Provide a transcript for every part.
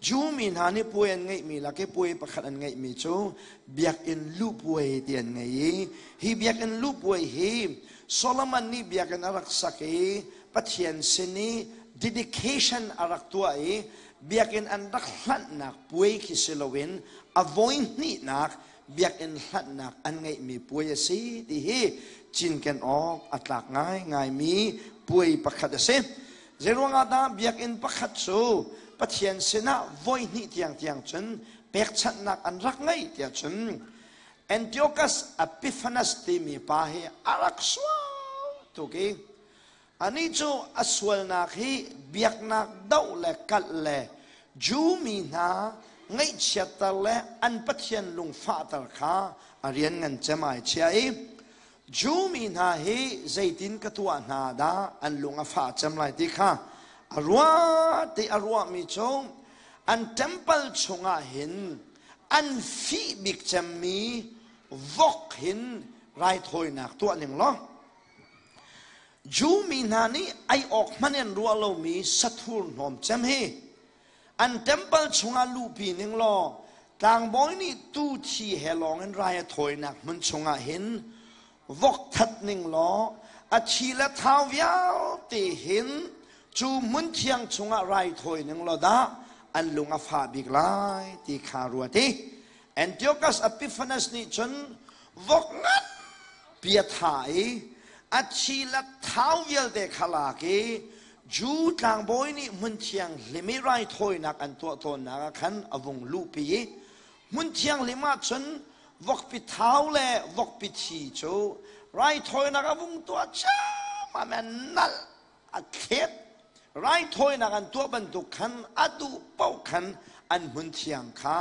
Jew mi hna nih puai an ngeihmi lak i puai pakhat an ngeihmi cu biakinn luh puai ti an ngei i hi biakinn luh puai hi Solomon nih biakinn a rak sak i Pathian sin i dedication a rak tuah i biakinn an rak hlanhnak puai khi si loin a voi hnihnak biakinn hlanhnak an ngeihmi puai a si ti hi cinken awk a tlak ngaingaimi puai pakhat a si. Zeiruangah dah biakinn pakhat cu Pathian sinah voi hnih tiangtiang cun pekchanhnak an rak ngeih tiah cun Antiochus Epiphanes timi pa hi a rak sual tuk i anih cu a sualnak hi biaknak doh le kalh le Jew mi hna ngaihchiatter le an Pathian lungfahter kha a rian ngan cem ai chia i Jew mi hna hi zeitin ka tuah hna dah an lung a fah cem lai ti kha a ruah ti a ruahmi cu an temple chungah hin an fih bik cemmi vok hin raithawinak tuah ning law Jew mi hna nih ei awk hmanh in ruah lomi sathur hnawm cem hi An temple chungah luhpi ning law tlangbawi nih tuu thi he lawng in rai a thawinak hmun chungah hin vok that ning law a thi le thau vialte hin cu hmun thiang chungah rai thawi ning law dah an lung a fah bik lai ti kha ruat i Antiochus Epiphanes nih cun vok ngan pi a thah i a thi le thau vialte kha lak i Jew tlangbawi nih hmun thianghlim i raithawinak an tuah tawnnak ah khan a vung luhpi i hmun thianghlim ah cun vokpi thau le vokpi thi cu raithawinak a vung tuah ciammam i nalh a thlet. Raithawinak an tuah bantuk khan a duh paoh khan an hmun thiang kha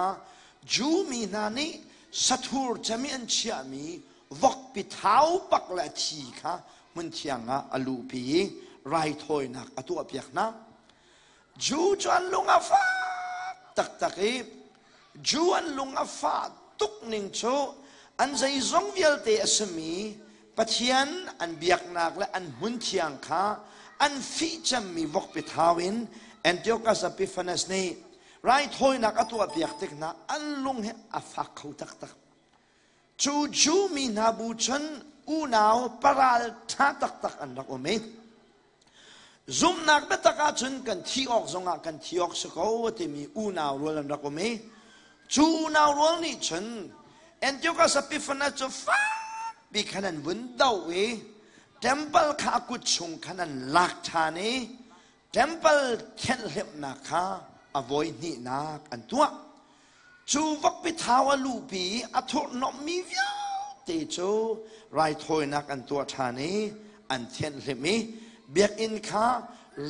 Jew mi hna nih sathur cem i an chiahmi vokpi thau pak le a thi kha hmunthiang ah a luhpi i raithawinak a tuahpiak hna. Jew cu an lung a fak taktak i Jew an lung a fah tuk ning cu an zeizong vialte a simi Pathian an biaknak le an hmunthiang kha an fih cemmi vokpi thau in Antiochus Epiphanes nih raithawinak a tuahpiak tik hna an lung hi a fak kho taktak. Cu Jew mi hna bu cun unau paral ṭha taktak an rak um i zumhnak biatak ahcun kan thi awk zongah kan thi awk si ko a timi unau rual an rak um i cu unau rual nih cun Antiochus Epiphanes cu fakpi khan an vun doh i temple kha a kut chung khan an lak ṭhan i temple thianhhlimhnak kha a voi hnihnak an tuah. Cu vokpi thau a luhpi i a thurhhnawmhmi vialte cu raithawinak an tuah ṭhan i an thianhhlimh i biakinn kha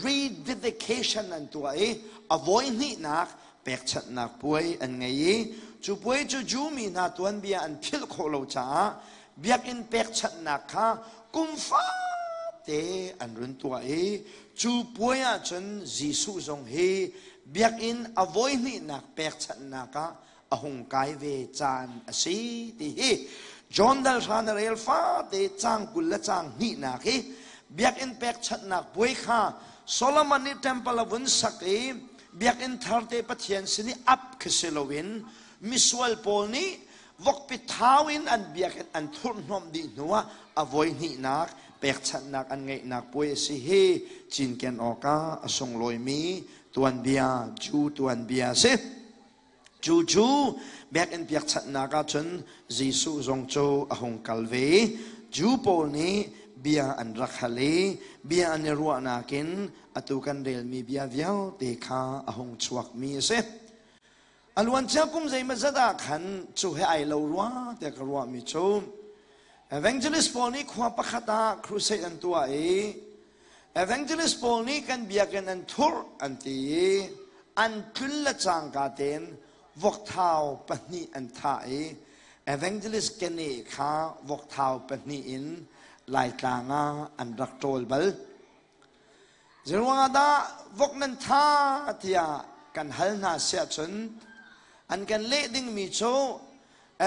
rededication an tuah i a voi hnihnak pekchanhnak puai an ngei i cu puai cu Jew mi hna tuanbia an philh khawh lo caah biakinn pekchanhnak kha kum fate an run tuah i cu puai ah cun Jesuh zong hi biakinn a voihnihnak pekchanhnak ah a hung kai ve caan a si ti hi John dal hra na rel fate caang 20 le caang hnihnak hi biakinn pekchanhnak puai kha Solomon nih temple a vun sak i biakinn tharte Pathian sin i ap khi si loin misual pawl nih vokpi thau in an biakinn an thurhhnawmh dih hnuah a voi hnihnak pekchanhnak an ngeihnak puai a si hi cinken awkah a sunglawimi tuanbia cu tuanbia a si. Cu cu biakinn pekchanhnak ah cun Jesuh zong cu a hung kal ve. Jew pawl nih bia an rak hal i bia an i ruahnak in atu kan relmi bia vialte kha a hung chuakmi a si. A luancia kum zeimawzat ah khan cu he ai lo rua tiah ka ruahmi cu evangelist pawl nih khua pakhat ah crusade an tuah i evangelist pawl nih kan biakinn an thurh an ti i an tlun le cangka tein vokthau pahnih an thah i evangelist kene kha vokthau pahnih in Laitlang ah an rak ṭawl bal. Zeiruangah dah vok nan tha tiah kan hal hna siah cun an kan leh dingmi cu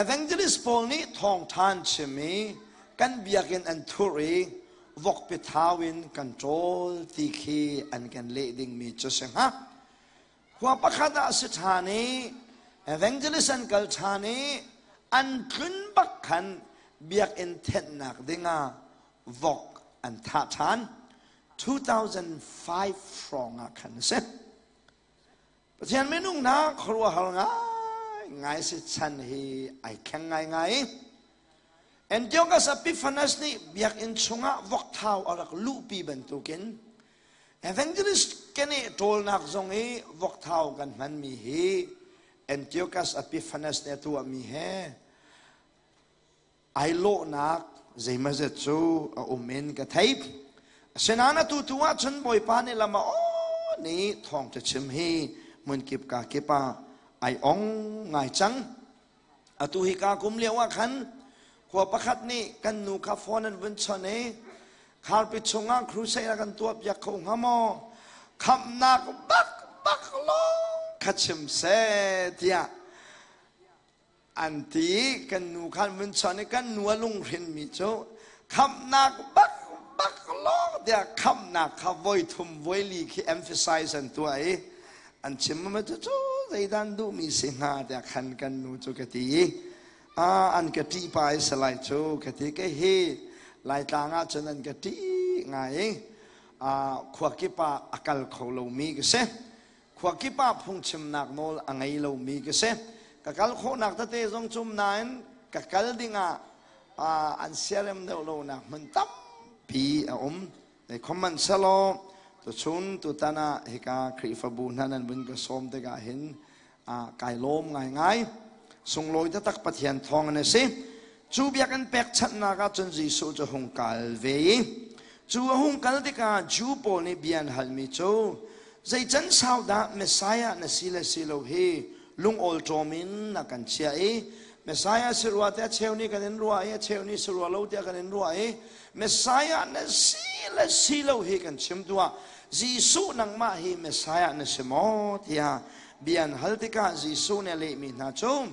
evangelist pawl nih thawngṭha an chim i kan biakinn an thurh i vokpi thau in kan ṭawl ti khi an kan leh dingmi cu si hnga. Khua pakhat ah a si ṭhan i evangelist an kal ṭhan i an tlun bak khan biakinn thenhnak dingah vok an thah ṭhan. 2005 hrawng ah khan a si. Pathian minung hna khuaruahhar ngaingai si chan hi ai thleng ngaingai. Antiochus Epiphanes nih biakinn chungah vokthau a rak luhpi bantukin Evangelist keneh ṭawlnak zong i vokthau kan hmanmi hi Antiochus Epiphanes nih a tuahmi he ai lawhnak zeimazet cu a um in ka thei. Asinain atu tu ahcun Bawipa nih lam a aw nih thawngṭha chim hi hmunkip ka kip ah ai ong ngai cang. Atu hi ka kum lio ah khan khua pakhat nih kan nu kha phone an vun chawnh i kharpi chungah crusade a kan tuah piak kho hnga maw? Khamhnak bak bak lawng kha chim seh tiah an ti. Kan nu khan vun chawnh i kan nu a lunghrin mi cu khamhnak bak bak lawng tiah khamhnak kha voi thum voi li khi emphasize an tuah i an chim ma cu cu zeidan duhmi si hnga tiah khan kan nu cu ka ti i an ka ṭih pa i salai cu ka ti. Ke hi Laitlang ah cun an ka ṭih ngai i khua kip ah a kal kho lomi ka si, khua kip ah phungchimnak nawl a ngei lomi ka si. Ka kal khawhnak tete zong cum nain ka kal dingah an siarem deuh lonak hmun tampi a um. Khoman selaw tuchun tutan ah hika Khrihfabu hna nan vun ka sawm tikah hin kai lawm ngaingai. Sunglawi taktak Pathian thawng an si. Cu biakinn pekchanhnak ah cun Jesuh cu hung kal ve i cu a hung kal tikah Jew pawl nih bia an halmi cu, zei can sau dah Messiah na si le si lo hi lungawl ṭawm in na kan chiah i Messiah si rua tiah cheu nih kan in ruah i a cheu nih si rua lo tiah kan in ruah i Messiah na si le si lo hi kan chim tuah. Jesuh, nangmah hi Messiah na si maw? tiah bia an hal tikah Jesuh nih a lehmi hna cu,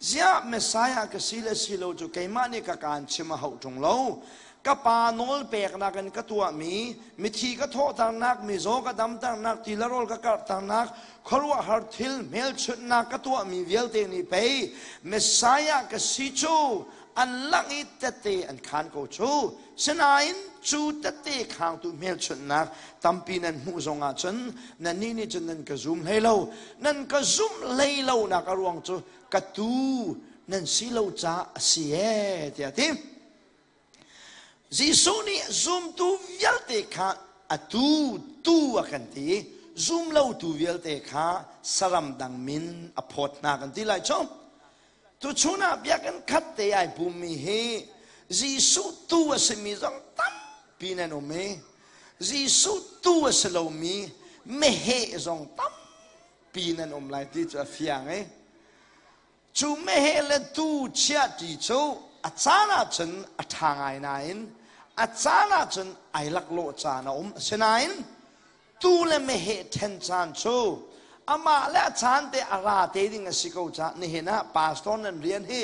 ziah Messiah ka si le si lo cu keimah nih ka kaan chim a hauh ṭung lo. Ka pa nawl peknak in ka tuahmi mithi ka thawhternak, mizaw ka damternak, ti le rawl ka karhternak, khuaruahhar thil hmelchunhnak ka tuahmi vialte nih pei Messiah ka si cu an langh i tette an khaan ko cu. Sinain cu tette khangtu hmelchunhnak tampi nan hmuh zongah cun nannih nih cun nan ka zum hlei lo. Nan ka zumh hlei lonak a ruang cu ka tuu nan si lo caah a si ee, tiah a ti. Jesuh nih zumtu vialte kha a tuu tuu a kan ti i zumlotu vialte kha saram dang min a phawt hna kan ti lai cu. Tuchun ah biakinn khat te ai pummi hi Jesuh tuu a simi zong tampi nan um i Jesuh tuu a si lomi meheh zong tampi nan um lai ti cu a fiang i cu meheh le tuu chiah ṭi cu a caan ahcun a ṭha ngai nain a caan ahcun ai laklawh caan a um. Asinain tuu le meheh ṭhen caan cu amah le a caan te a ra te ding a si ko caah nihin ah pastor nan rian hi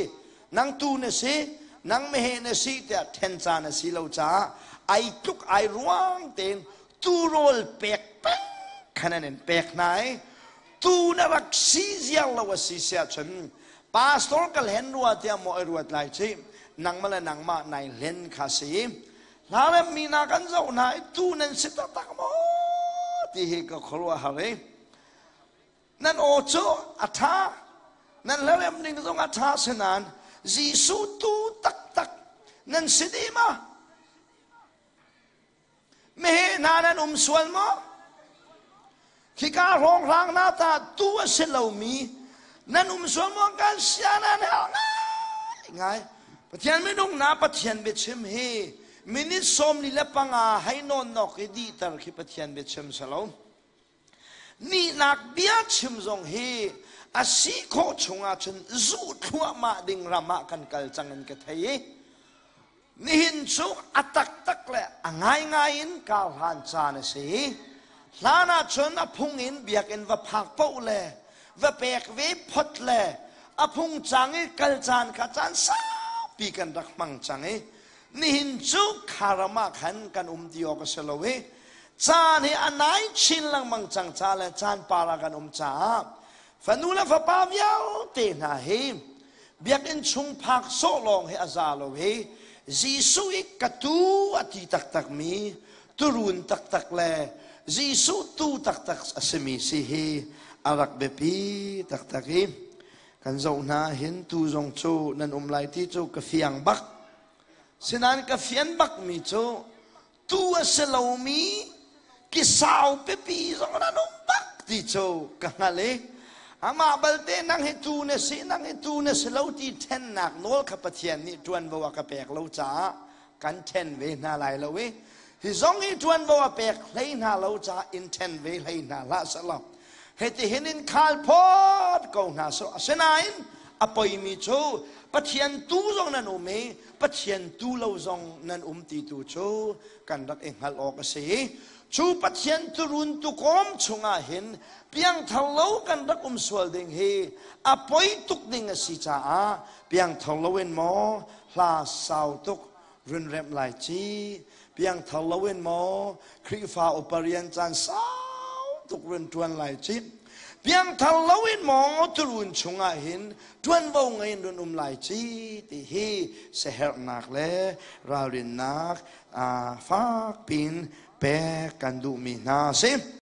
nang tuu na si, nang meheh na si tiah ṭhen caan a si lo caah ai tluk ai ruang tein tuu rawl pek peng khan an in pek hna i tu na rak si ziar lo a si siah cun pastor ka hlen rua tiah maw ai ruat lai ci? Nangmah le nangmah nai hlen kha si. Hla le mi na kan zoh hna i tu nan si taktak maw ti hi ka khuaruah har i nan aw cu a ṭha, nan hlarem ning zong a ṭha, sinain Jesuh tu taktak nan si dih ma? Meheh hna nan um sual maw? Khika hrawnghrang hna ta tu a si lomi nan um sual maw? Kan sia nan herh ngai ngai. Pathian minung na Pathian biachim hi minute 45 hei nawn nok i dihter khi Pathian biachim si lo. Nihnak bia chim zong hi a si khawh chungah cun zuh thluahmah ding ram ah kan kal cang in ka thei i nihin cu a taktak le a ngaingai in kar hlan caan a si. Hlan ah cun a phung in biakinn va phak paoh le va pek ve phot le a phung cang i kal caan kha caan saupi kan rak hmang cang i nihin cu kha ram ah khan kan um ti awk a si lo i. Caan hi a nai chin lengmang cang ca le caan par ah kan um caah fanu le fapa vialte hna hi biakinn chung phak sawh lawng hi a za lo hi Jesuh i ka tu a ti taktakmi turun taktak le Jesuh tu taktak a simi si hi a rak biapi taktak i kan zoh hna hin tu zong cu nan um lai ti cu ka fiang bak. Sinain ka fian bakmi cu tu a si lomi kisau pipi zong nan um bak ti cu ka hngalh i amah balte nang hi tu na si nang hi tu na si lo ti ṭhennak nawl kha Pathian nih ṭuanvo a ka pek lo caah kan ṭhen ve hna lai lo i hi zong hi ṭuanvo a pek hlei hna lo caah in ṭhen ve hlei hna hlah selaw hiti hin in khal phawt ko hna seh. Asinain a poimi cu Pathian tu zong nan um i Pathian tu lo zong nan um ti tu cu kan rak i hngalh awk a si. Cu Pathian turun tukawm chungah hin piangthar lo kan rak um sual ding hi a poi tuk ding a si caah piangthar lo in maw hla sau tuk run remh lai ci, piangthar lo in maw Khrihfa upa rian caan sau tuk run ṭuan lai ci, piangthar lo in maw turun chungah hin ṭuanvo ngei in run um lai ci ti hi siaherhnak le ralrinnak fak pin pek kan duhmi hna si.